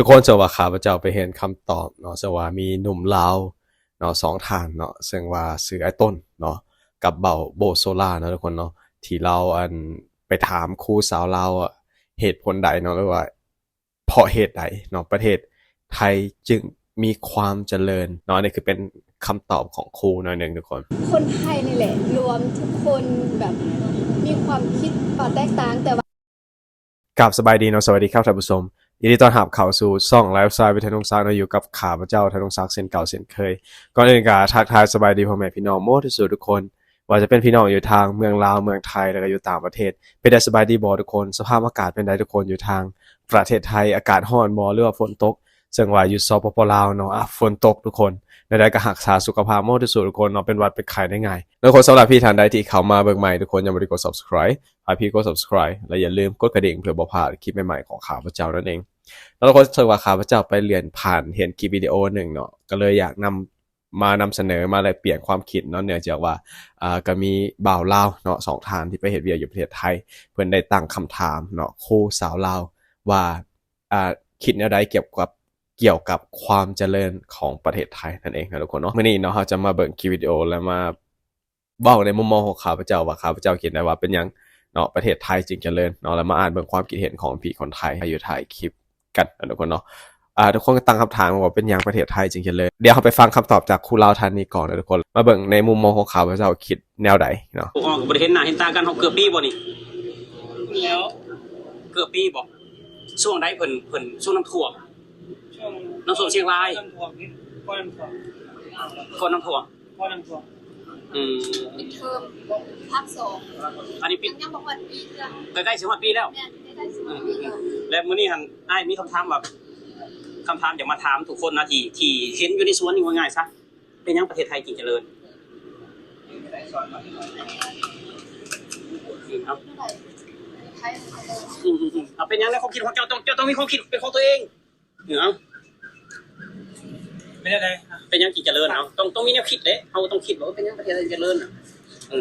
ທຸກຄົນ, ເຊິ່ງວ່າຂ້າພະເຈົ້າໄປເຫັນຄຳຕອບເນາະ, ເຊິ່ງວ່າມີໜຸ່ມລາວເນາະ ສອງທ່ານເນາະ, ເຊິ່ງວ່າຊື່ອ້າຍຕົ້ນເນາະ ກັບບ່າວໂບໂຊລາເນາະ ທຸກຄົນເນາະ, ທີ່ລາວ ອັນ ໄປຖາມຄູສາວລາວ ເຫດຜົນໃດເນາະ ຫຼືວ່າເພາະເຫດໃດເນາະ ປະເທດໄທຈຶ່ງມີຄວາມຈະເລີນເນາະ. ອັນນີ້ຄືເປັນຄຳຕອບຂອງຄູໜ້ອຍໜຶ່ງ ທຸກຄົນ. ຄົນໄທນີ້ແຫຼະ ລວມທຸກຄົນແບບມີຄວາມຄິດວ່າແຕກຕ່າງ ແຕ່ວ່າ ກາບສະບາຍດີເນາະ, ສະຫວັດດີຄັບທ່ານຜູ້ຊົມ, ຍິນດີຕ້ອນຮັບເຂົ້າສູ່ຊ່ອງໄລຟ໌ສະໄຕລ໌ວິດ ໄທ ທອງສັກເນາະ, ຢູ່ກັບຂ້າພະເຈົ້າ ໄທ ທອງສັກ ເຊັ່ນເກົ່າເຊັ່ນເຄີຍ. ກ່ອນອື່ນກໍທັກທາຍສະບາຍດີພໍ່ແມ່ພີ່ນ້ອງໝົດທຸກຜູ້ທຸກຄົນ, ວ່າຈະເປັນພີ່ນ້ອງຢູ່ທາງເມືອງລາວ, ເມືອງໄທ ແລ້ວກໍຢູ່ຕ່າງປະເທດ. ເປັນໄດ້ສະບາຍດີບໍ່ທຸກຄົນ? ສະພາບອາກາດເປັນໃດທຸກຄົນ? ຢູ່ທາງປະເທດໄທອາກາດຮ້ອນບໍ່ ຫຼືວ່າຝົນຕົກ? ເຊິ່ງວ່າຢູ່ ສປປ ລາວເນາະ ອາ ຝົນຕົກທຸກຄົນ. ແນວໃດກໍຮັກສາສຸຂະພາບໝົດທຸກຜູ້ທຸກຄົນເນາະ, ເປັນຫວັດເປັນໄຂ້ໄດ້ງ່າຍເນາະ ທຸກຄົນ. ສຳລັບເພິ່ນທ່ານໃດທີ່ເຂົ້າມາເບິ່ງໃໝ່ ທຸກຄົນຍັງບໍ່ໄດ້ກົດ subscribe ໃຫ້ພີ່ກົດ subscribe ແລະຢ່າລືມກົດກະດິ່ງເພື່ອບໍ່ພາດຄລິບໃໝ່ໆຂອງຂ້າພະເຈົ້ານັ້ນເອງເນາະ ທຸກຄົນ. ເຊິ່ງວ່າຂ້າພະເຈົ້າໄປເລື່ອນຜ່ານເຫັນຄລິບວິດີໂອໜຶ່ງເນາະ, ກໍເລີຍຢາກນຳ ມານຳສະເໜີ ມາແລກປ່ຽນຄວາມຄິດເນາະ, ເນື່ອງຈາກວ່າ ອ່າ ກໍມີບ່າວລາວເນາະ ສອງທ່ານທີ່ໄປເຮັດວຽກຢູ່ປະເທດໄທ, ເພິ່ນໄດ້ຕັ້ງຄຳຖາມເນາະ ຄູສາວລາວວ່າ ອ່າ ຄິດແນວໃດກ່ຽວກັບ ກ່ຽວກັບຄວາມຈະເລີນຂອງປະເທດໄທນັ້ນເອງເນາະ ທຸກຄົນເນາະ. ມື້ນີ້ເນາະ ເຮົາຈະມາເບິ່ງຄລິບວິດີໂອ ແລະ ມາເວົ້າໃນມຸມມອງຂອງຂ້າພະເຈົ້າວ່າ ຂ້າພະເຈົ້າຄິດໄດ້ວ່າເປັນຫຍັງເນາະ ປະເທດໄທຈຶ່ງຈະເລີນເນາະ, ແລ້ວມາອ່ານເບິ່ງຄວາມຄິດເຫັນຂອງພີ່ຄົນໄທຢູ່ທ້າຍຄລິບ ກັນເນາະ ທຸກຄົນເນາະ. ອ່າ ທຸກຄົນກໍຕັ້ງຄຳຖາມວ່າເປັນຫຍັງປະເທດໄທຈຶ່ງຈະເລີນ. ດຽວເຮົາໄປຟັງຄຳຕອບຈາກຄູລາວທ່ານນີ້ກ່ອນເນາະ ທຸກຄົນ, ມາເບິ່ງໃນມຸມມອງຂອງຂ້າພະເຈົ້າຄິດແນວໃດເນາະ. ບໍ່ເຫັນໜ້າເຫັນຕາກັນ ເຮົາເກືອບປີບໍ່ນີ້? ແລ້ວ ເກືອບປີບໍ່? ຊ່ວງໃດເພິ່ນ ເພິ່ນ ຊ່ວງນ້ຳຖ້ວມ? ຊ່ວງ ນ້ຳຖ້ວມຊຽງລາຍ? ນ້ຳຖ້ວມນີ້ ກ່ອນນ້ຳຖ້ວມ ກ່ອນນ້ຳຖ້ວມ ກ່ອນນ້ຳຖ້ວມ. ອືມ ປິດເທີມພາກສອງ ອັນນີ້ປິດ ຍັງ ຍັງບໍ່ຮອດປີເທື່ອ. ໃກ້ໆຊິຮອດປີແລ້ວ. ແມ່ນ ໃກ້ໆຊິຮອດປີແລ້ວ. ອືມ ແລ້ວມື້ນີ້ຫັ້ນ ອ້າຍມີຄຳຖາມວ່າ ຄຳຖາມຢາກມາຖາມທຸກຄົນນະ ທີ່ ທີ່ເຫັນຢູ່ໃນສວນນີ້ ວ່າງ່າຍຊະ ເປັນຫຍັງປະເທດໄທຈຶ່ງຈະເລີນ? ອືມ ເອົາ ອືມ ເອົາ ເປັນຫຍັງໃນຄວາມຄິດຂອງເຈົ້າ? ຕ້ອງ ເຈົ້າຕ້ອງມີຄວາມຄິດເປັນຂອງຕົວເອງ. ເອີ ເອົາ ເປັນຈັ່ງໃດ? ເປັນຫຍັງຈຶ່ງຈະເລີນ? ເອົາ ຕ້ອງ ຕ້ອງມີແນວຄິດເດ້ ເຮົາຕ້ອງຄິດວ່າເປັນຫຍັງປະເທດໄທຈະເລີນນະ. ເອີ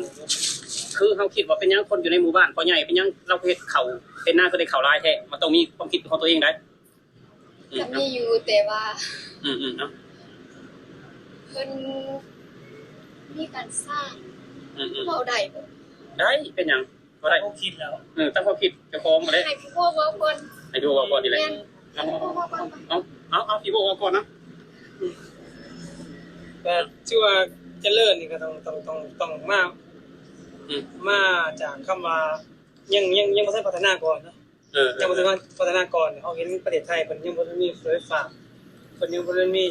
ຄືເຮົາຄິດວ່າເປັນຫຍັງຄົນຢູ່ໃນໝູ່ບ້ານພໍ່ໃຫຍ່ ເປັນຫຍັງລາວເຮັດເຂົ້າເປັນນາຄືໄດ້ເຂົ້າຫຼາຍແທ້ ມັນຕ້ອງມີຄວາມຄິດເປັນຂອງຕົວເອງໄດ໋. ອືມ ກໍມີຢູ່ ແຕ່ວ່າ ອືມໆ ເນາະ ເພິ່ນມີການສ້າງ. ອືມໆ ເວົ້າໄດ້ບໍ່? ໄດ້ ເປັນຫຍັງ? ບໍ່ໄດ້ ຄວາມຄິດແລ້ວ ເອີ ຕາມຄວາມຄິດເຈົ້າຂອງຫັ້ນແຫຼະ. ໃຫ້ພີ່ໂບເວົ້າກ່ອນ ໃຫ້ພີ່ໂບເວົ້າກ່ອນນີ້ແຫຼະ. ແມ່ນ ເອົາ ໃຫ້ພີ່ໂບເວົ້າກ່ອນ ເອົາ ເອົາ ເອົາ ເອົາ ພີ່ໂບເວົ້າກ່ອນນະ. ກໍຖືວ່າຈະເລີນນີ້ກໍຕ້ອງ ຕ້ອງ ຕ້ອງ ຕ້ອງມາ ອືມ ມາຈາກຄຳວ່າ ຍັງ ຍັງ ຍັງບໍ່ທັນພັດທະນາກ່ອນເນາະ. ເອີ ເອີ ຍັງບໍ່ທັນພັດທະນາກ່ອນ. ເຮົາເຫັນປະເທດໄທເພິ່ນຍັງບໍ່ທັນມີໄຟຟ້າ ເພິ່ນຍັງບໍ່ທັນມີ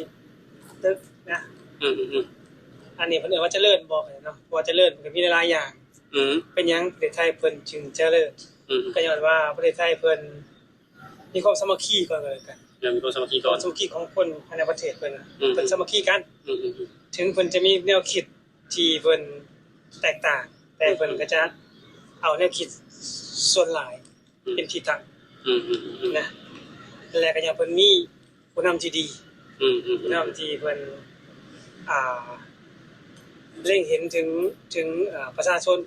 ຕຶກນະ. ອືມໆໆ ອັນນີ້ເພິ່ນເອີ້ນວ່າຈະເລີນບໍ່ເນາະ ເພາະວ່າຈະເລີນມັນກໍມີຫຼາຍໆຢ່າງ. ອືມ ເປັນຫຍັງປະເທດໄທເພິ່ນຈຶ່ງຈະເລີນ? ອືມ ກໍຍ້ອນວ່າປະເທດໄທເພິ່ນມີຄວາມສາມັກຄີກ່ອນກໍແລ້ວກັນ. ເອີ ມີຄວາມສາມັກຄີກ່ອນ ຄວາມສາມັກຄີຂອງຄົນພາຍໃນປະເທດເພິ່ນນະ. ອືມ ເພິ່ນສາມັກຄີກັນ. ອືມໆໆ ເຖິງເພິ່ນຈະມີແນວຄິດທີ່ເພິ່ນແຕກຕ່າງ ແຕ່ເພິ່ນ ອືມ ກໍຈະເອົາແນວຄິດສ່ວນຫຼາຍ ອືມ ເປັນທີ່ຕັ້ງ ອືມໆໆ ນະ ແລະກໍຍັງເພິ່ນມີຜູ້ນຳທີ່ດີ ອືມໆໆ ຜູ້ນຳທີ່ເພິ່ນ ອ່າ ເລັງເຫັນເຖິງ ເຖິງ ອ່າ ປະຊາຊົນ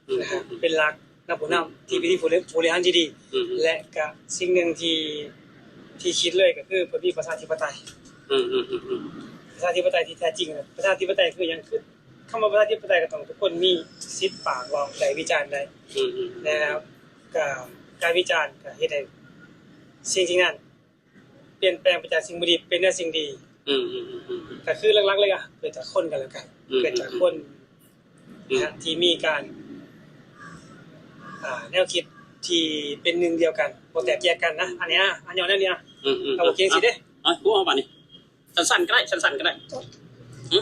ອືມໆໆ ນະ ເປັນຫຼັກ ນຳຜູ້ນຳ ອືມໆໆ ທີ່ເປັນຜູ້ບໍລິຫານທີ່ດີ ອືມໆ ແລະກະສິ່ງໜຶ່ງທີ່ ທີ່ຄິດເລີຍກໍຄືເພິ່ນມີປະຊາທິປະໄຕ ອືມໆໆໆ ປະຊາທິປະໄຕທີ່ແທ້ຈິງ. ປະຊາທິປະໄຕຄືຫຍັງ? ຄື ຄຳວ່າປະຊາທິປະໄຕກໍຕ້ອງທຸກຄົນມີສິດປາກເວົ້າໄດ້ ວິຈານໄດ້ ອືມໆ ແລ້ວກະການວິຈານກະເຮັດໃຫ້ສິ່ງທີ່ນັ້ນປ່ຽນແປງໄປຈາກສິ່ງບໍ່ດີເປັນແນວສິ່ງດີ. ອືມໆໆໆ ກະຄືຫຼັກໆເລີຍກະເກີດຈາກຄົນກັນແລ້ວກັນ ອືມໆໆ ເກີດຈາກຄົນ ອືມ ນະ ທີ່ມີການ ອ່າ ແນວຄິດທີ່ເປັນໜຶ່ງດຽວກັນ ບໍ່ແຕກແຍກກັນນະ. ອັນນີ້ ອາ ອັນຍ້ອນແນວນີ້ ອາ ອືມໆໆ ເອົາ ໂອເຄ ຈັ່ງຊີ້ເດ້ ເອົາ ຜູ້ເວົ້າບາດນີ້ ສັ້ນໆກໍໄດ້ ສັ້ນໆກໍໄດ້. ຫຶ?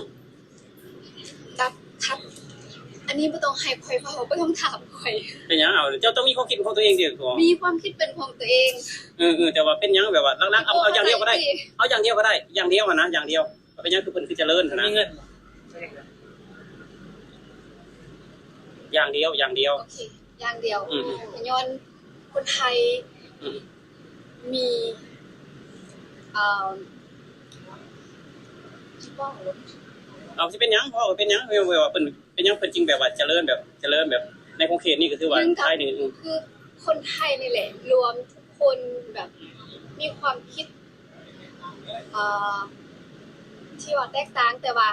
ກັບ ຄັບ ອັນນີ້ບໍ່ຕ້ອງໃຫ້ຂ້ອຍເວົ້າ ບໍ່ຕ້ອງຖາມຂ້ອຍ. ເປັນຫຍັງ? ເອົາ ເຈົ້າຕ້ອງມີຄວາມຄິດເປັນຂອງຕົວເອງຕິ. ມີຄວາມຄິດເປັນຂອງຕົວເອງ. ເອີໆ ແຕ່ວ່າເປັນຫຍັງ ແບບວ່າຫຼັກໆ ເອົາ ເອົາຢ່າງດຽວກໍໄດ້ ເອົາຢ່າງດຽວກໍໄດ້ ຢ່າງດຽວຫັ້ນນະ ຢ່າງດຽວ. ເປັນຫຍັງຄືເພິ່ນຄືຈະເລີນຫັ້ນນະ? ມີເງິນ ຢ່າງດຽວ ຢ່າງດຽວ. ໂອເຄ ຢ່າງດຽວ. ອືມໆ ຍ້ອນຄົນໄທ ອືມ ມີ ເອີ ຊິເວົ້າ ເອົາ ຊິເປັນຫຍັງ ເວົ້າເປັນຫຍັງ ເວົ້າວ່າເພິ່ນ ເປັນຫຍັງເພິ່ນຈຶ່ງແບບວ່າຈະເລີນ ແບບຈະເລີນແບບໃນຂົງເຂດນີ້ ກໍຄືວ່າໄທນີ້ ຄືຄົນໄທນີ້ແຫຼະ ລວມທຸກຄົນແບບມີຄວາມຄິດ ທີ່ວ່າແຕກຕ່າງ ແຕ່ວ່າ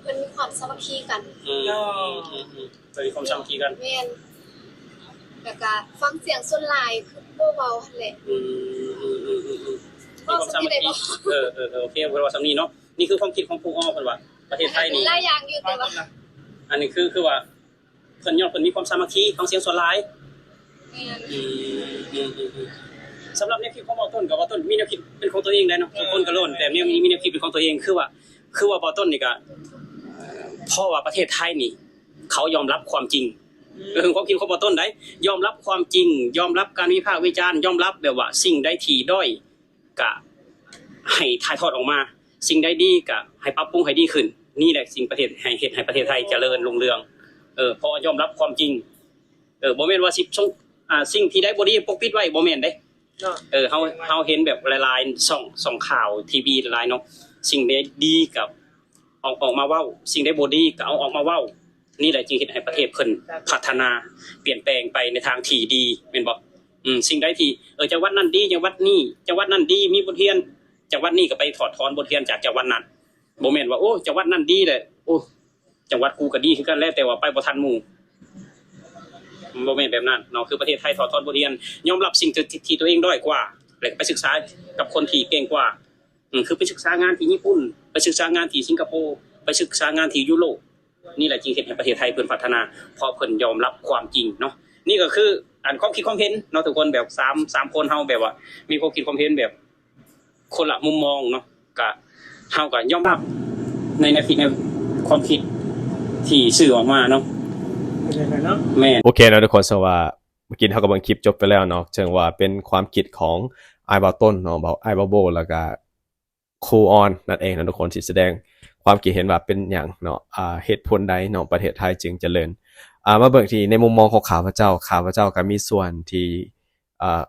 ເພິ່ນມີຄວາມສາມັກຄີກັນ. ອືມ ເນາະ ອືມໆ ເພິ່ນມີຄວາມສາມັກຄີກັນ. ແມ່ນ ແລ້ວກະຟັງສຽງສ່ວນຫຼາຍຄືບໍ່ເວົ້າຫັ້ນແຫຼະ. ອືມ ເວົ້າສ່ຳນີ້ໄດ້ບໍ່? ເອີໆ ໂອເຄ ເພິ່ນເວົ້າສ່ຳນີ້ເນາະ. ນີ້ຄືຄວາມຄິດຂອງຜູ້ອອກ ເພິ່ນວ່າປະເທດໄທນີ້ ຫຼາຍຢ່າງຢູ່ ແຕ່ວ່າ ອັນນີ້ຄື ຄືວ່າ ເພິ່ນ ຍ້ອນເພິ່ນມີຄວາມສາມັກຄີ ຟັງສຽງສ່ວນຫຼາຍ. ແມ່ນ ອືມ ອືມ ອືມ ອືມ. ສຳລັບແນວຄິດຂອງບ່າວຕົ້ນ ກໍບ່າວຕົ້ນມີແນວຄິດເປັນຂອງຕົວເອງໄດ໋ເນາະ. ແມ່ນ ທຸກຄົນກໍລ້ວນແຕ່ມີ ມີແນວຄິດເປັນຂອງຕົວເອງ. ຄືວ່າ ຄືວ່າບ່າວຕົ້ນນີ້ກໍ ເພາະວ່າປະເທດໄທນີ້ ເຂົາຍອມຮັບຄວາມຈິງ. ອືມ ເອີ ຄວາມຄິດຂອງບ່າວຕົ້ນໄດ໋ ຍອມຮັບຄວາມຈິງ, ຍອມຮັບການວິພາກວິຈານ, ຍອມຮັບແບບວ່າສິ່ງໃດທີ່ດ້ອຍ ກະໃຫ້ຖ່າຍທອດອອກມາ, ສິ່ງໃດດີກະໃຫ້ປັບປຸງໃຫ້ດີຂຶ້ນ. ນີ້ແຫຼະສິ່ງປະເທດ ໃຫ້ເຮັດໃຫ້ປະເທດໄທຈະເລີນຮຸ່ງເຮືອງ. ເອີ ເພາະຍອມຮັບຄວາມຈິງ. ເອີ ບໍ່ແມ່ນວ່າຊິ ອ່າ ສິ່ງທີ່ໃດບໍ່ດີປົກປິດໄວ້ ບໍ່ແມ່ນເດ້. ເນາະ ເອີ ເຮົາ ເຮົາເຫັນແບບຫຼາຍໆ ຊ່ອງ ຊ່ອງຂ່າວ ທີວີ ຫຼາຍເນາະ, ສິ່ງໃດດີກໍເອົາອອກມາເວົ້າ, ສິ່ງໃດບໍ່ດີກໍເອົາອອກມາເວົ້າ. ນີ້ແຫຼະຈຶ່ງເຮັດໃຫ້ປະເທດເພິ່ນ ພັດທະນາ ປ່ຽນແປງໄປໃນທາງທີ່ດີ ແມ່ນບໍ່? ອືມ ສິ່ງໃດທີ່ ເອີ ຈັງຫວັດນັ້ນດີ ຈັງຫວັດນີ້ ຈັງຫວັດນັ້ນດີ ມີບົດຮຽນ, ຈັງຫວັດນີ້ກໍໄປຖອດຖອນບົດຮຽນຈາກຈັງຫວັດນັ້ນ. ບໍ່ແມ່ນວ່າ ໂອ້ ຈັງຫວັດນັ້ນດີແຫຼະ ໂອ້ ຈັງຫວັດກູກໍດີຄືກັນແຫຼະ ແຕ່ວ່າໄປບໍ່ທັນໝູ່. ມັນບໍ່ແມ່ນແບບນັ້ນເນາະ. ຄືປະເທດໄທຖອດຖອນບົດຮຽນ, ຍອມຮັບສິ່ງທີ່ ທີ່ຕົວເອງດ້ອຍກວ່າ ແລ້ວກໍໄປສຶກສາກັບຄົນທີ່ເກັ່ງກວ່າ. ອືມ ຄືໄປສຶກສາງານທີ່ຍີ່ປຸ່ນ, ໄປສຶກສາງານທີ່ສິງກະໂປ, ໄປສຶກສາງານທີ່ຢູໂຣບ. ນີ້ແຫຼະຈຶ່ງເຮັດໃຫ້ປະເທດໄທເພິ່ນພັດທະນາ ເພາະເພິ່ນຍອມຮັບຄວາມຈິງເນາະ. ນີ້ກໍຄື ອັນ ຄວາມຄິດຄວາມເຫັນເນາະ ທຸກຄົນ. ແບບສາມ ສາມຄົນເຮົາແບບວ່າມີຄວາມຄິດຄວາມເຫັນແບບ ຄົນລະມຸມມອງເນາະ, ກະ ເຮົາກະຍອມຮັບໃນແນວຄິດ ໃນຄວາມຄິດທີ່ສື່ອອກມາເນາະ. ເປັນຈັ່ງໃດເນາະ? ແມ່ນ. ໂອເຄເນາະທຸກຄົນ, ເຊິ່ງວ່າເມື່ອກີ້ເຮົາກໍເບິ່ງຄລິບຈົບໄປແລ້ວເນາະ, ເຊິ່ງວ່າເປັນຄວາມຄິດຂອງອ້າຍບ່າວຕົ້ນເນາະ, ບ່າວ ອ້າຍບ່າວໂບ ແລ້ວກະ ຄູອອນນັ້ນເອງເນາະທຸກຄົນ ທີ່ສະແດງຄວາມຄິດເຫັນວ່າເປັນຫຍັງເນາະ, ອ່າ ເຫດຜົນໃດເນາະ ປະເທດໄທຈຶ່ງຈະເລີນ. ອ່າ ມາເບິ່ງທີ່ໃນມຸມມອງຂອງຂ້າພະເຈົ້າ, ຂ້າພະເຈົ້າກໍມີສ່ວນທີ່ ອ່າ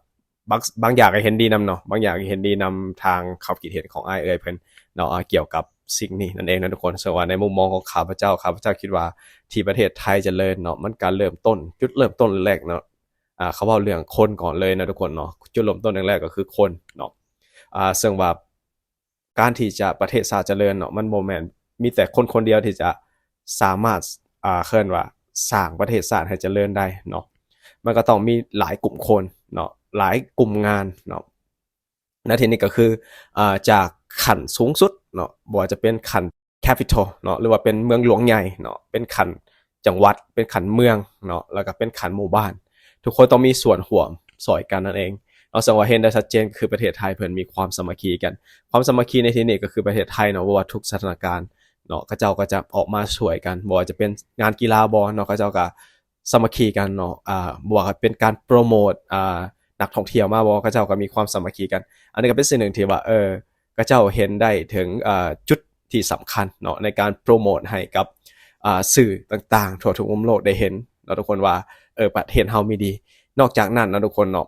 ບາງ ບາງຢ່າງກໍເຫັນດີນຳເນາະ, ບາງຢ່າງກໍເຫັນດີນຳທາງຄວາມຄິດເຫັນຂອງອ້າຍເອື້ອຍເພິ່ນເນາະ, ອ່າ ກ່ຽວກັບສິ່ງນີ້ນັ້ນເອງເນາະທຸກຄົນ. ເຊິ່ງວ່າໃນມຸມມອງຂອງຂ້າພະເຈົ້າ, ຂ້າພະເຈົ້າຄິດວ່າທີ່ປະເທດໄທຈະເລີນເນາະ, ມັນການເລີ່ມຕົ້ນ, ຈຸດເລີ່ມຕົ້ນແລກເນາະ, ອ່າ ເຂົາເວົ້າເລື່ອງຄົນກ່ອນເລີຍເນາະທຸກຄົນເນາະ. ຈຸດເລີ່ມຕົ້ນແລກກໍຄືຄົນເນາະ, ອ່າ ເຊິ່ງວ່າ ການທີ່ຈະປະເທດຊາດຈະເລີນເນາະ, ມັນບໍ່ແມ່ນມີແຕ່ຄົນຄົນດຽວທີ່ຈະສາມາດ ອ່າ ເອີ້ນວ່າສ້າງປະເທດຊາດໃຫ້ຈະເລີນໄດ້ເນາະ, ມັນກໍຕ້ອງມີຫຼາຍກຸ່ມຄົນເນາະ, ຫຼາຍກຸ່ມງານເນາະ. ໃນທີ່ນີ້ກໍຄື ອ່າ ຈາກຂັ້ນສູງສຸດເນາະ, ບໍ່ວ່າຈະເປັນຂັ້ນ capital ເນາະ ຫຼືວ່າເປັນເມືອງຫຼວງໃຫຍ່ເນາະ, ເປັນຂັ້ນ ຈັງຫວັດ, ເປັນຂັ້ນເມືອງເນາະ, ແລ້ວກໍເປັນຂັ້ນໝູ່ບ້ານ, ທຸກຄົນຕ້ອງມີສ່ວນຮ່ວມຊ່ອຍກັນນັ້ນເອງເນາະ. ເຊິ່ງວ່າເຫັນໄດ້ຊັດເຈນຄືປະເທດໄທເພິ່ນມີຄວາມສາມັກຄີກັນ, ຄວາມສາມັກຄີໃນທີ່ນີ້ກໍຄືປະເທດໄທເນາະ, ບໍ່ວ່າທຸກສະຖານະການເນາະ ເຂົາເຈົ້າກໍຈະອອກມາຊ່ວຍກັນ, ບໍ່ວ່າຈະເປັນງານກິລາບໍເນາະ, ເຂົາເຈົ້າກໍສາມັກຄີກັນເນາະ, ອ່າ ບໍ່ວ່າເປັນການໂປຣໂມດ ອ່າ ນັກທ່ອງທ່ຽວມາບໍ, ເຂົາເຈົ້າກໍມີຄວາມສາມັກຄີກັນ. ອັນນີ້ກໍເປັນສິ່ງໜຶ່ງທີ່ວ່າ ເອີ ເຂົາເຈົ້າເຫັນໄດ້ເຖິງ ເອີ ຈຸດ ທີ່ສຳຄັນເນາະ ໃນການໂປຣໂມດໃຫ້ກັບ ອ່າ ສື່ຕ່າງໆທົ່ວທຸກມຸມໂລກໄດ້ເຫັນເນາະທຸກຄົນວ່າ ເອີ ປະເທດເຮົາມີດີ. ນອກຈາກນັ້ນເນາະທຸກຄົນເນາະ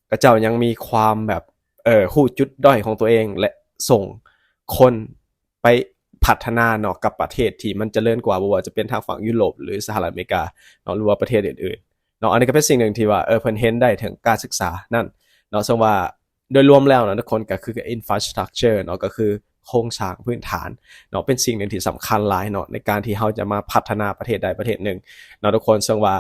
ເຂົາເຈົ້າຍັງມີຄວາມແບບ ເອີ ຮູ້ຈຸດດ້ອຍຂອງຕົວເອງ ແລະ ສົ່ງຄົນໄປພັດທະນາເນາະກັບປະເທດທີ່ມັນຈະເລີນກວ່າ ບໍ່ວ່າຈະເປັນທາງຝັ່ງຢູໂຣບ ຫຼື ສະຫະລັດອາເມລິກາເນາະ ຫຼືວ່າປະເທດອື່ນໆເນາະ. ອັນນີ້ກໍເປັນສິ່ງໜຶ່ງທີ່ວ່າ ເອີ ເພິ່ນເຫັນໄດ້ເຖິງການສຶກສານັ້ນເນາະ ເຊິ່ງວ່າ ໂດຍລວມແລ້ວເນາະທຸກຄົນ ກໍຄື infrastructure ເນາະ ກໍຄືໂຄງສ້າງພື້ນຖານເນາະ ເປັນສິ່ງໜຶ່ງທີ່ສຳຄັນຫຼາຍເນາະ ໃນການທີ່ເຮົາຈະມາພັດທະນາປະເທດໃດປະເທດໜຶ່ງເນາະທຸກຄົນ. ເຊິ່ງວ່າ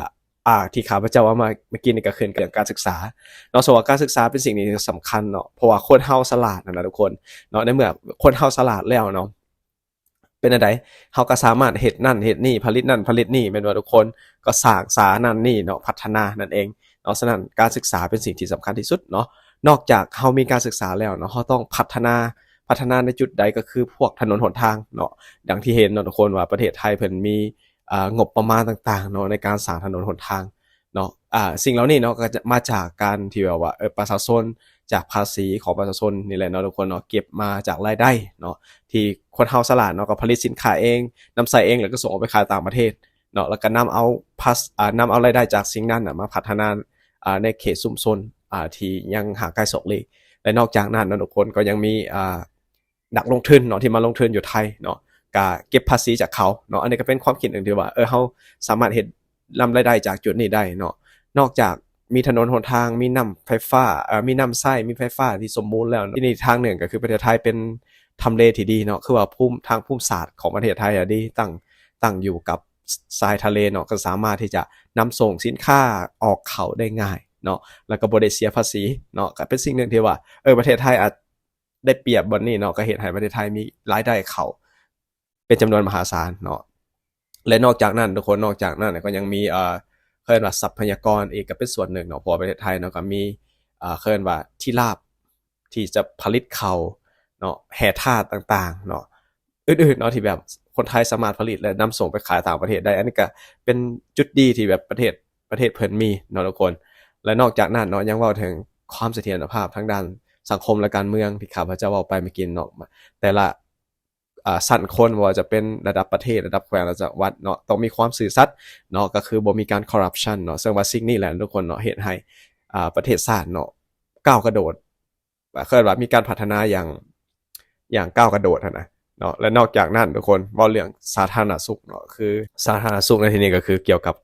ອ່າ ທີ່ຂ້າພະເຈົ້າເວົ້າມາເມື່ອກີ້ນີ້ກໍຄືເລື່ອງການສຶກສາເນາະ ເຊິ່ງວ່າການສຶກສາເປັນສິ່ງທີ່ສຳຄັນເນາະ ເພາະວ່າຄົນເຮົາສະຫຼາດຫັ້ນນະທຸກຄົນເນາະ ໃນເມື່ອຄົນເຮົາສະຫຼາດແລ້ວເນາະ ເປັນແນວໃດ ເຮົາກໍສາມາດເຮັດນັ້ນເຮັດນີ້ ຜະລິດນັ້ນຜະລິດນີ້ ແມ່ນບໍ່ທຸກຄົນ? ກໍສ້າງສານັ້ນນີ້ເນາະ ພັດທະນານັ້ນເອງເນາະ. ສະນັ້ນ ການສຶກສາເປັນສິ່ງທີ່ສຳຄັນທີ່ສຸດເນາະ. ນອກຈາກເຮົາມີການສຶກສາແລ້ວເນາະ ເຮົາຕ້ອງພັດທະນາ ພັດທະນາໃນຈຸດໃດ ກໍຄືພວກຖະໜົນຫົນທາງເນາະ. ດັ່ງທີ່ເຫັນເນາະທຸກຄົນວ່າ ປະເທດໄທເພິ່ນມີ ອ່າ ງົບປະມານຕ່າງໆເນາະ ໃນການສ້າງຖະໜົນຫົນທາງ ເນາະ ອ່າ ສິ່ງເຫຼົ່ານີ້ເນາະ ກໍຈະມາຈາກການທີ່ແບບວ່າ ເອີ ປະຊາຊົນ ຈາກພາສີຂອງປະຊາຊົນນີ້ແຫຼະເນາະທຸກຄົນເນາະ ເກັບມາຈາກລາຍໄດ້ເນາະ ທີ່ຄົນເຮົາສະຫຼາດເນາະ ກໍຜະລິດສິນຄ້າເອງ ນຳໃຊ້ເອງ ແລ້ວກໍສົ່ງອອກໄປຂາຍຕ່າງປະເທດເນາະ ແລ້ວກໍນຳເອົາພາ ອ່າ ນຳເອົາລາຍໄດ້ຈາກສິ່ງນັ້ນນະ ມາພັດທະນາ ອ່າ ໃນເຂດຊຸມຊົນ ອ່າ ທີ່ຍັງຫ່າງໄກສອກຫຼີກ ແລະ ນອກຈາກນັ້ນເນາະທຸກຄົນ ກໍຍັງມີ ອ່າ ນັກລົງທຶນເນາະ ທີ່ມາລົງທຶນຢູ່ໄທເນາະ ກະເກັບພາສີຈາກເຂົາເນາະ. ອັນນີ້ກໍເປັນຄວາມຄິດໜຶ່ງທີ່ວ່າ ເອີ ເຮົາສາມາດເຮັດນຳລາຍໄດ້ຈາກຈຸດນີ້ໄດ້ເນາະ. ນອກຈາກ ມີຖະໜົນຫົນທາງ, ມີນ້ຳໄຟຟ້າ, ເອີ ມີນ້ຳໃຊ້, ມີໄຟຟ້າທີ່ສົມບູນແລ້ວ. ທີນີ້ທາງໜຶ່ງກໍຄືປະເທດໄທເປັນທຳເລທີ່ດີເນາະ, ຄືວ່າພູມ ທາງພູມສາດຂອງປະເທດໄທອະດີ, ຕັ້ງ ຕັ້ງຢູ່ກັບຊາຍທະເລເນາະ, ກໍສາມາດທີ່ຈະນຳສົ່ງສິນຄ້າອອກເຂົ້າໄດ້ງ່າຍເນາະ, ແລ້ວກໍບໍ່ໄດ້ເສຍພາສີເນາະ. ກໍເປັນສິ່ງໜຶ່ງທີ່ວ່າ ເອີ ປະເທດໄທອາດໄດ້ປຽບບ່ອນນີ້ເນາະ, ກໍເຮັດໃຫ້ປະເທດໄທມີລາຍໄດ້ເຂົ້າ ເປັນຈຳນວນມະຫາສານເນາະ. ແລະ ນອກຈາກນັ້ນທຸກຄົນ, ນອກຈາກນັ້ນກໍຍັງມີ ເອີ ເຂົາເອີ້ນວ່າຊັບພະຍາກອນອີກກໍເປັນສ່ວນໜຶ່ງເນາະ, ເພາະວ່າປະເທດໄທເນາະກໍມີ ເອີ ເຂົາເອີ້ນວ່າທີ່ລາບທີ່ຈະຜະລິດເຂົ້າເນາະ, ແຮ່ທາດຕ່າງໆເນາະ, ອື່ນໆເນາະ ທີ່ແບບຄົນໄທສາມາດຜະລິດ ແລະ ນຳສົ່ງໄປຂາຍຕ່າງປະເທດໄດ້. ອັນນີ້ກໍເປັນຈຸດດີທີ່ແບບປະເທດ ປະເທດເພິ່ນມີເນາະທຸກຄົນ. ແລະ ນອກຈາກນັ້ນເນາະ ຍັງເວົ້າເຖິງຄວາມສະຖຽນລະພາບທາງດ້ານສັງຄົມ ແລະ ການເມືອງທີ່ຂ້າພະເຈົ້າເວົ້າໄປເມື່ອກີ້ເນາະ, ແຕ່ລະ ອ່າ ຊັ້ນຄົນ ບໍ່ວ່າຈະເປັນລະດັບປະເທດ, ລະດັບແຂວງ ລະດັບຈັງຫວັດເນາະ ຕ້ອງມີຄວາມຊື່ສັດເນາະ, ກໍຄືບໍ່ມີການຄໍຣັບຊັນເນາະ. ເຊິ່ງວ່າສິ່ງນີ້ແຫຼະທຸກຄົນເນາະ ເຮັດໃຫ້ ອ່າ ປະເທດຊາດເນາະ ກ້າວກະໂດດ ເອີ້ນວ່າມີການພັດທະນາຢ່າງ ຢ່າງກ້າວກະໂດດຫັ້ນນະເນາະ. ແລະ ນອກຈາກນັ້ນທຸກຄົນ ເວົ້າເລື່ອງສາທາລະນະສຸກເນາະ, ຄືສາທາລະນະສຸກໃນທີ່ນີ້ກໍຄືກ່ຽວກັບ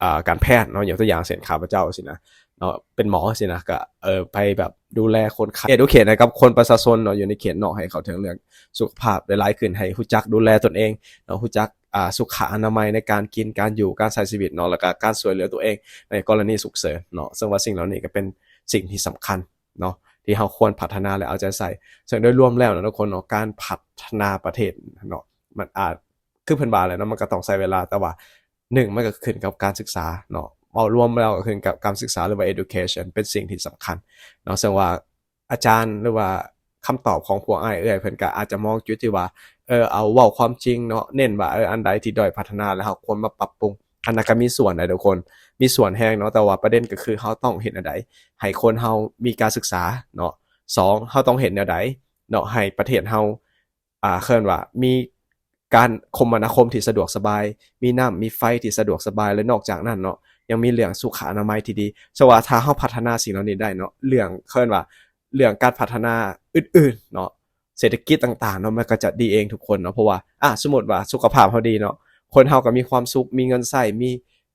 ອ່າ ການແພດເນາະ. ຍົກຕົວຢ່າງເຊັ່ນ ຂ້າພະເຈົ້າຊີ້ນະເນາະ ເປັນໝໍຊີ້ນະ ກະ ເອີ ໄປແບບດູແລຄົນໄຂ້ educate ໃຫ້ກັບຄົນປະຊາຊົນເນາະ ຢູ່ໃນເຂດນອກ ໃຫ້ເຂົ້າເຖິງເລື່ອງສຸຂະພາບໄດ້ຫຼາຍຂຶ້ນ, ໃຫ້ຮູ້ຈັກດູແລຕົນເອງເນາະ, ຮູ້ຈັກ ອ່າ ສຸຂະອະນາໄມໃນການກິນການຢູ່ ການໃຊ້ຊີວິດເນາະ, ແລ້ວກະການຊ່ວຍເຫຼືອຕົວເອງໃນກໍລະນີສຸກເສີນເນາະ. ເຊິ່ງວ່າສິ່ງເຫຼົ່ານີ້ກໍເປັນສິ່ງທີ່ສຳຄັນເນາະ ທີ່ເຮົາຄວນພັດທະນາ ແລະ ເອົາໃຈໃສ່. ເຊິ່ງໂດຍລວມແລ້ວນະທຸກຄົນເນາະ ການພັດທະນາປະເທດເນາະ ມັນອາດ ຄືເພິ່ນວ່າແຫຼະເນາະ ມັນກໍຕ້ອງໃຊ້ເວລາ, ແຕ່ວ່າ ໜຶ່ງ ມັນກໍຂຶ້ນກັບການສຶກສາເນາະ, ເວົ້າລວມແລ້ວກໍຂຶ້ນກັບການສຶກສາ ຫຼືວ່າ education ເປັນສິ່ງທີ່ສຳຄັນເນາະ. ເຊິ່ງວ່າອາຈານ ຫຼືວ່າຄຳຕອບຂອງພວກອ້າຍເອື້ອຍເພິ່ນກໍອາດຈະມອງຈຸດທີ່ວ່າ ເອີ ເອົາເວົ້າຄວາມຈິງເນາະ, ເນັ້ນວ່າ ເອີ ອັນໃດທີ່ດ້ອຍພັດທະນາ ແລ້ວເຮົາຄວນມາປັບປຸງ, ອັນນັ້ນກໍມີສ່ວນໄດ໋ທຸກຄົນ, ມີສ່ວນແຮງເນາະ. ແຕ່ວ່າປະເດັນກໍຄືເຮົາຕ້ອງເຮັດແນວໃດໃຫ້ຄົນເຮົາມີການສຶກສາເນາະ, ສອງ ເຮົາຕ້ອງເຮັດແນວໃດເນາະ ໃຫ້ປະເທດເຮົາ ອ່າ ເອີ້ນວ່າມີການຄົມມະນາຄົມທີ່ສະດວກສະບາຍ, ມີນ້ຳມີໄຟທີ່ສະດວກສະບາຍ ແລະ ນອກຈາກນັ້ນເນາະ ຍັງມີເລື່ອງສຸຂະອະນາໄມທີ່ດີ. ສະວ່າຖ້າເຮົາພັດທະນາສິ່ງເຫຼົ່ານີ້ໄດ້ເນາະ, ເລື່ອງ ເອີ້ນວ່າເລື່ອງການພັດທະນາອື່ນໆເນາະ, ເສດຖະກິດຕ່າງໆເນາະ, ມັນກໍຈະດີເອງທຸກຄົນເນາະ. ເພາະວ່າ ອ່າ ສົມມຸດວ່າສຸຂະພາບເຮົາດີເນາະ, ຄົນເຮົາກໍມີຄວາມສຸກ, ມີເງິນໃຊ້, ມີ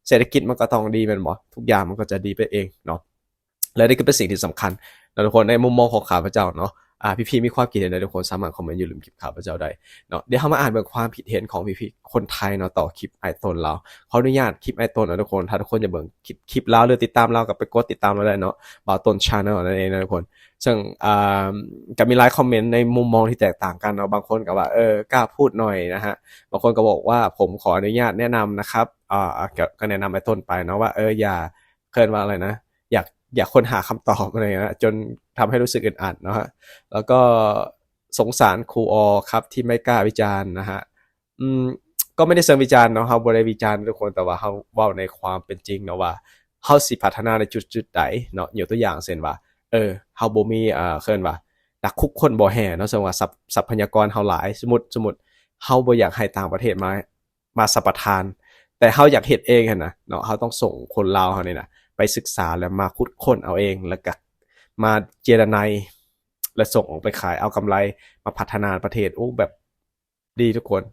ເສດຖະກິດ ມັນກໍຕ້ອງດີແມ່ນບໍ່? ທຸກຢ່າງມັນກໍຈະດີໄປເອງເນາະ. ແລະ ນີ້ກໍເປັນສິ່ງທີ່ສຳຄັນນະທຸກຄົນ ໃນມຸມມອງຂອງຂ້າພະເຈົ້າເນາະ. ອ່າ ພີ່ໆມີຄວາມຄິດເຫັນໃດ ທຸກຄົນສາມາດຄອມເມັນຢູ່ລຸ່ມຄລິບຂ້າພະເຈົ້າໄດ້ເນາະ. ດຽວເຮົາມາອ່ານເບິ່ງຄວາມຄິດເຫັນຂອງພີ່ໆຄົນໄທເນາະ ຕໍ່ຄລິບອ້າຍຕົ້ນລາວ. ຂໍອະນຸຍາດຄລິບອ້າຍຕົ້ນນະທຸກຄົນ, ຖ້າທຸກຄົນຢາກເບິ່ງຄລິບ ຄລິບລາວ ຫຼື ຕິດຕາມລາວ ກໍໄປກົດຕິດຕາມລາວໄດ້ເນາະ, ບ່າວຕົ້ນ Channel ນັ້ນເອງນະທຸກຄົນ. ເຊິ່ງ ອ່າ ກໍມີຫຼາຍຄອມເມັນໃນມຸມມອງທີ່ແຕກຕ່າງກັນເນາະ. ບາງຄົນກໍວ່າ ເອີ ກ້າພູດໜ້ອຍນະຮະ, ບາງຄົນກໍບອກວ່າ ຜົມຂໍອະນຸຍາດແນະນຳນະຄັບ. ອ່າ ກໍ ກໍແນະນຳອ້າຍຕົ້ນໄປເນາະວ່າ ເອີ ຢ່າ ເອີ້ນວ່າອະໄລນະ ຢາກ ຢາກຄົ້ນຫາຄຳຕອບ ອະໄລນະ ຈົນທຳໃຫ້ຮູ້ສຶກອຶດອັດເນາະ. ແລ້ວກໍ ສົງສານຄູອໍຄັບທີ່ໄມ່ກ້າວິຈານນະຮະ. ອືມ ກໍໄມ່ໄດ້ເຊີງວິຈານເນາະ, ເຮົາບໍ່ໄດ້ວິຈານທຸກຄົນ, ແຕ່ວ່າເຮົາເວົ້າໃນຄວາມເປັນຈິງເນາະ ວ່າເຮົາຊິພັດທະນາໃນຈຸດໆໃດເນາະ. ຍົກຕົວຢ່າງເຊັ່ນວ່າ ເອີ ເຮົາບໍ່ມີ ເອີ້ນວ່າ ນັກຂຸດຄົ້ນບໍ່ແຮ່ເນາະ, ເຊິ່ງວ່າຊັບ ຊັບພະຍາກອນເຮົາຫຼາຍ, ສົມມຸດ ສົມມຸດເຮົາບໍ່ຢາກໃຫ້ຕ່າງປະເທດມາ ມາສຳປະທານ, ແຕ່ເຮົາຢາກເຮັດເອງຫັ້ນນະເນາະ, ເຮົາຕ້ອງສົ່ງຄົນລາວເຮົານີ້ນະ ໄປສຶກສາ ແລະ ມາຂຸດຄົ້ນເອົາເອງ, ແລ້ວກະມາເຈລະໄນ ແລະ ສົ່ງອອກໄປຂາຍ ເອົາກຳໄລມາພັດທະນາປະເທດ. ໂອ້ ແບບດີທຸກຄົນ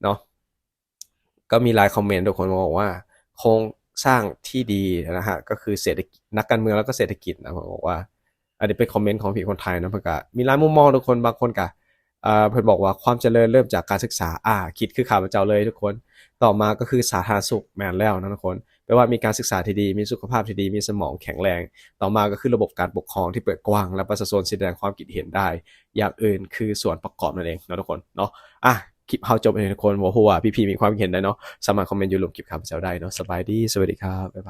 ເນາະ. ກໍມີຫຼາຍຄອມເມັນທຸກຄົນບອກວ່າ ໂຄງສ້າງທີ່ດີນະຮະ ກໍຄືເສດຖະກິດ ນັກການເມືອງ ແລ້ວກໍເສດຖະກິດນະ ບອກວ່າ ອັນນີ້ເປັນຄອມເມັນຂອງພີ່ຄົນໄທເນາະ, ເພິ່ນກະມີຫຼາຍມຸມມອງທຸກຄົນ. ບາງຄົນກະ ເອີ ເພິ່ນບອກວ່າ ຄວາມຈະເລີນເລີ່ມຈາກການສຶກສາ. ອາ ຄິດຄືຂ້າພະເຈົ້າເລີຍທຸກຄົນ. ຕໍ່ມາກໍຄືສາທາລະນະສຸກ, ແມ່ນແລ້ວນະທຸກຄົນ, ແປວ່າມີການສຶກສາທີ່ດີ, ມີສຸຂະພາບທີ່ດີ, ມີສະໝອງແຂງແລງ. ຕໍ່ມາກໍຄືລະບົບການປົກຄອງທີ່ເປີດກວ້າງ ແລະ ປະຊາຊົນຊິສະແດງຄວາມຄິດເຫັນໄດ້. ຢ່າງອື່ນຄືສ່ວນປະກອບນັ້ນເອງເນາະທຸກຄົນເນາະ. ອາ ຄລິບເຮົາຈົບໃຫ້ທຸກຄົນ, ບໍ່ຮູ້ວ່າພີ່ໆມີຄວາມຄິດເຫັນໃດເນາະ, ສາມາດຄອມເມັນຢູ່ລຸ່ມຄລິບຂ້າພະເຈົ້າໄດ້ເນາະ. ສະບາຍດີ, ສະຫວັດດີຄັບ, ບາຍບາຍ.